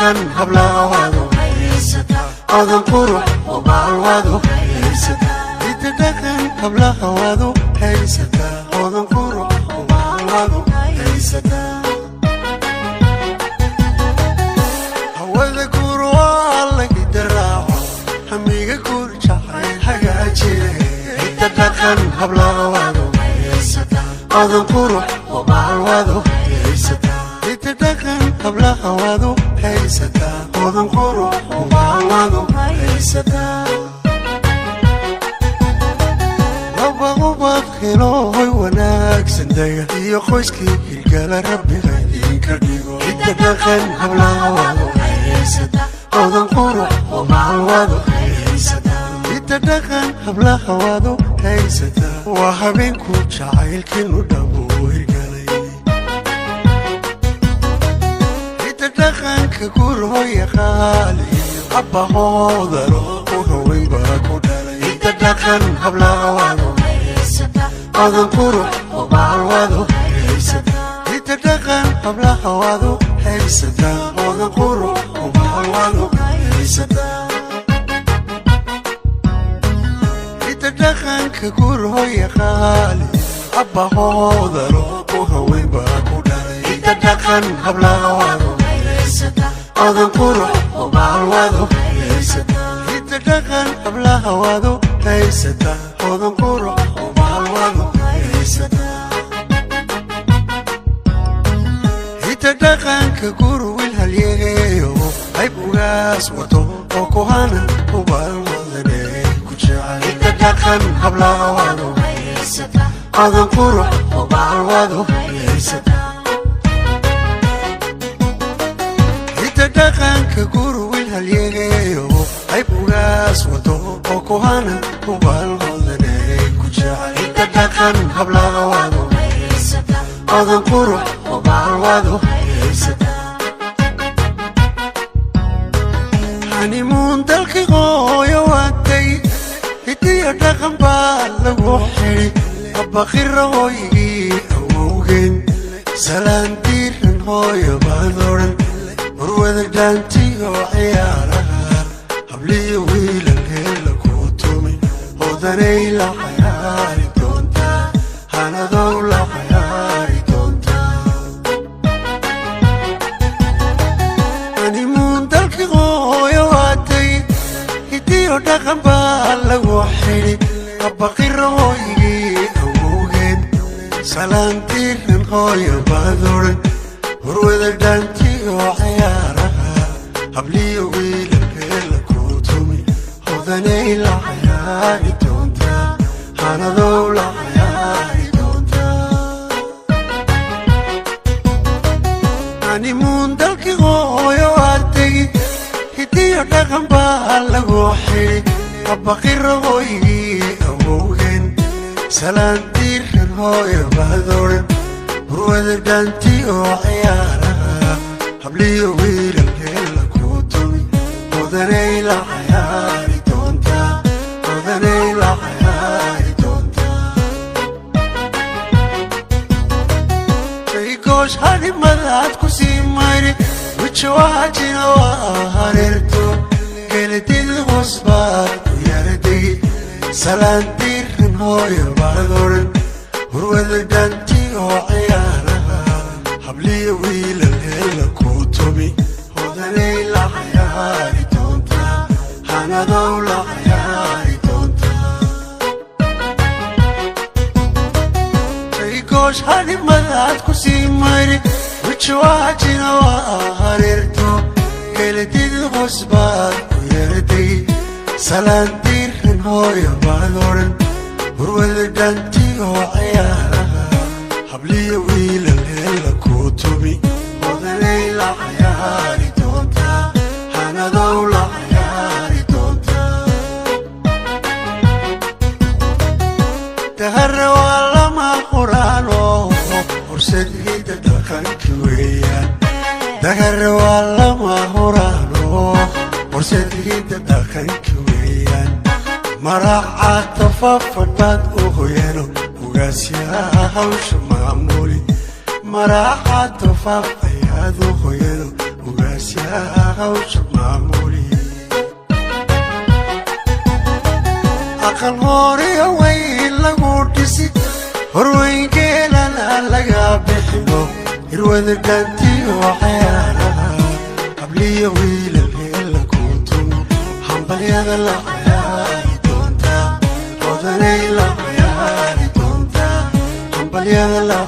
Dhaqan hablaha waad u haysataa, odan qurux hubaal waad u haysataa. Hidda dhaqan hablaha waad u haysataa, odan qurux hubaal waad u haysataa. Hawada guur waa la hidaraaco, hamiga guur jacayl hagaajire. Hidda dhaqan hablaha waad u haysataa, odan qurux hubaal waad u haysataa. Hidda dhaqan hablaha waad u haysataa, odan qurux hubaal waad u haysataa. Laba ubad helo, hoy wanaagsan dega iyo qoyskii hirgala Rabbiga idinka dhigo. Hidda dhaqan hablaha waad u haysataa, odan qurux hubaal waad u haysataa. Hidda dhaqan hablaha waad u haysataa, waa habeenku jacaylkiinu dhabuu hirgalay. Hidda dhaqanka guur hooya qaali, abbahoodalo u haweyn baa ku dhalay. Hidda dhaqan hablaha waad u haysataa, odan qurux hubaal waad u haysataa. Hidda dhaqan hablaha waad u haysataa, odan qurux hubaal waad u haysataa. Hidda dhaqanka guur hooya qaali, abbahoodalo u haweyn baa ku dhalay. Hidda dhaqan hablaha waad u haysataa, odan qurux hubaal waad u haysataa. Hidda dhaqan hablaha waad u haysataa, odan qurux hubaal waad u haysataa. Hidda dhaqanka guur wiil halyeeyo, qayb ugaas wato oo kuhana hubaal wadane ku jecel. Hidda dhaqan hablaha waad u haysataa, odan qurux hubaal waad u haysataa. Hidda dhaqanka guur wiil halyeeyo, qayb ugaas wato oo kuhana hubaal hodane ku jecel. Hidda dhaqan hablaha waad u haysataa, odan qurux hubaal waad u haysataa. Hanimuun dalkii hooyo waatay, hidiyo dhaqan baa lagu xidhi. Abbaqira hooygii awowgeen, salaan diiran hooyo baad odhan. Horwada dhaantiyo ciyaaraha, habliyo wiilal heella ku tumi. Hodanay la cayaari doontaa, hanadow la cayaari doontaa. Hanimuun dalkii hooyo waatay, hidiyo dhaqan baa lagu xidhi. Abbaqira hooygii awowgeen, salaan diiran hooyo baad odhan. Horwada dhaantiyo ciyaaraha, habliyo wiilal heella ku tumi. Hodanay la cayaari doontaa, hanadow la cayaari doontaa. Hanimuun dalkii hooyo waatay, hidiyo dhaqan baa lagu xidhi. Abbaqira hooygii awowgeen, salaan diiran hooyo baad odhan. Hurwada dhaantiyo ciyaaraha, habliyo wiilal heella ku tumi. Hodanay la cayaari doontaa, hodanay la cayaari doontaa. Shaygoosh hadhimadaad ku sii mayri, wijawaajina waa hareerto. Geladid hoos baad ku yaradegi, salaan diiran hooyo baad odhan. Hurwada dhaantiyo ciyaaraha, habliyo wiilal heella ku tumi. Hodanay la cayaari doontaa, hanadow la cayaari doontaa. Shaygoosh hadhimadaad ku sii mayri, wijawaajina waa hareerto. Geladid hoos baad ku yaradegi, salaan diiran hooyo baad odhan. Hurwada dhaantiyo ciyaaraha, habliyo wiilal heella ku tumi. Hodanay la cayaari doontaa, hanadow la cayaari doontaa. Dahare waa lama quraano, horseed hidda dhaqanki weeyaan. Dahare waa lama huraano, horseed hidda dhaqanki weeyaan. Maraca tafaafadhaad u hoyano, ugaasyaa hawsha maamuli. Maraca tafaaf ayaad u hoyano, ugaasyaa Hawsha maamuli aqal horiyo weyn lagu dhisi, horweyngeelana laga bixino, hirwada dhaantiyo cayaaraha, habliyo wiilal heella kuutun, hambalyada la cayaari doontaa, odanay la cayaari doontaa, hambalyada la.